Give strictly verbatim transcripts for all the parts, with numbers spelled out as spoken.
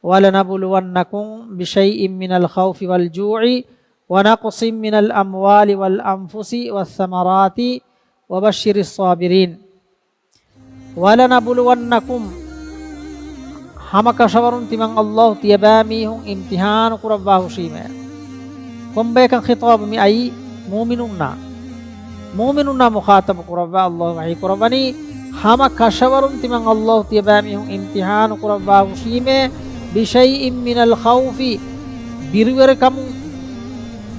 وَلَنَبْلُوَنَّكُمْ بِشَيْءٍ مِّنَ الْخَوْفِ وَالْجُوعِ وَنَقْصٍ مِّنَ الْأَمْوَالِ وَالْأَنْفُسِ وَالثَّمَرَاتِ وَبَشِّرِ الصَّابِرِينَ. وَلَنَبْلُوَنَّكُمْ، ހަމަ ކަށަވަރުން ތިމަން ﷲ ތިޔަބައިމީހުން އިމްތިހާނު ކުރައްވާ ހުށީމޭ. ކޮންބަޔަކަށް ޚިޠާބު މި އައީ؟ މުއުމިނުންނާ. މުއުމިނުންނާ މުޚާޠަބު ކުރައްވާ ﷲ ވަޙީ ކުރައްވަނީ، ހަމަ ކަށަވަރުން ތިމަން ﷲ ތިޔަބައިމީހުން އިމްތިހާނު ކުރައްވާ ހުށީމޭ، بِشَيْءٍ مِّنَ الْخَوْفِ، ބިރުވެރިކަމުން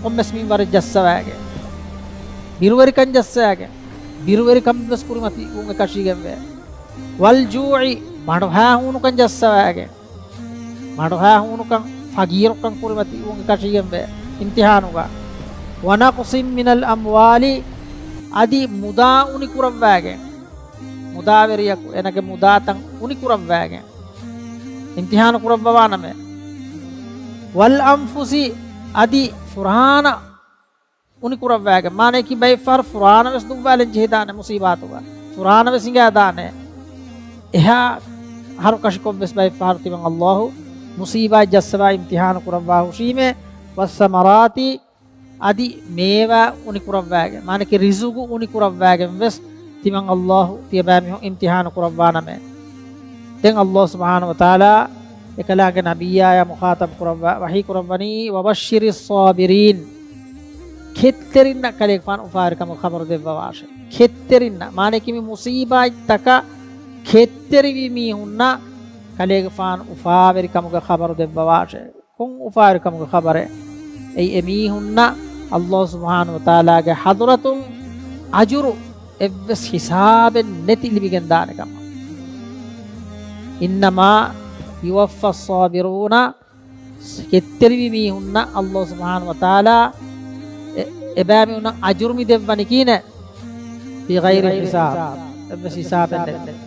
ކޮންމެސް މިންވަރެއް ޖައްސަވައިގެން. ބިރުވެރިކަން ޖައްސައިގެން. ބިރުވެރިކަން ވެސް ކުރިމަތިވުން އެކަށީގެންވޭ. وَالْجُوعِ، މަޑުހާ ހޫނުކަން ޖައްސަވައިގެން. މަޑުހާ ހޫނުކަން، ފަގީރުކަން ކުރިމަތިވުން އެކަށީގެންވޭ އިމްތިހާނުގަ. وَنَقْصٍ مِّنَ الْأَمْوَالِ، އަދި މުދާ އުނިކުރައްވައިގެން. މުދާވެރިޔަކު އޭނަގެ މުދާތައް އުނިކުރައްވައިގެން އިމްތިހާނު ކުރައްވަވާނަމޭ. وَالْأَنْفُسِ، އަދި ފުރާނަ އުނިކުރައްވައިގެން. މާނަޔަކީ ބައެއްފަހަރު ފުރާނަވެސް ދުއްވާލަން ޖެހިދާނެ މުސީބާތުގަ. ފުރާނަވެސް ހިނގާދާނެ. އެހާ ހަރުކަށިކޮށްވެސް ބައެއްފަހަރު ތިމަން ﷲ މުސީބާތް ޖައްސަވާ އިމްތިހާނު ކުރައްވާ ހުށީމޭ. وَالثَّمَرَاتِ، އަދި މޭވާ އުނިކުރައްވައިގެން. މާނަޔަކީ ރިޒުގު އުނިކުރައްވައިގެން ވެސް ތިމަން ﷲ ތިޔަބައިމީހުން އިމްތިހާނު ކުރައްވާނަމޭ. ދެން ﷲ ސުބްޙާނަހޫ ވަތަޢާލާ އެކަލާނގެ ނަބިއްޔާޔާ މުޚާޠަބު ކުރައްވާ ވަޙީ ކުރައްވަނީ، وَبَشِّرِ الصَّابِرِينَ. ކެތްތެރިންނަށް ކަލޭގެފާނު އުފާވެރިކަމުގެ ޚަބަރު ދެއްވަވާށޭ. ކެތްތެރިންނަށް، މާނަޔަކީ މި މުސީބާތްތަކަށް ކެތްތެރިވި މީހުންނަށް ކަލޭގެފާނު އުފާވެރިކަމުގެ ޚަބަރު ދެއްވަވާށޭ. ކޮން އުފާވެރިކަމުގެ ޚަބަރެއް؟ އެއީ އެމީހުންނަށް ﷲ ސުބްޙާނަހޫ ވަތަޢާލާގެ ޙަޟްރަތުން އަޖުރު އެއްވެސް ހިސާބެއް ނެތި ލިބިގެންދާނެ ކަމަށް. إِنَّمَا يُوَفَّى الصَّابِرُونَ، ކެތްތެރިވި މީހުންނަށް ﷲ ސުބްޙާނަހޫ ވަތަޢާލާ އެ-، އެބައިމީހުންނަށް އަޖުރު މި ދެއްވަނީ ކިހިނެއް؟ بِغَيْرِ حِسَابٍ، އެއްވެސް ހިސާބެއް ނެތި.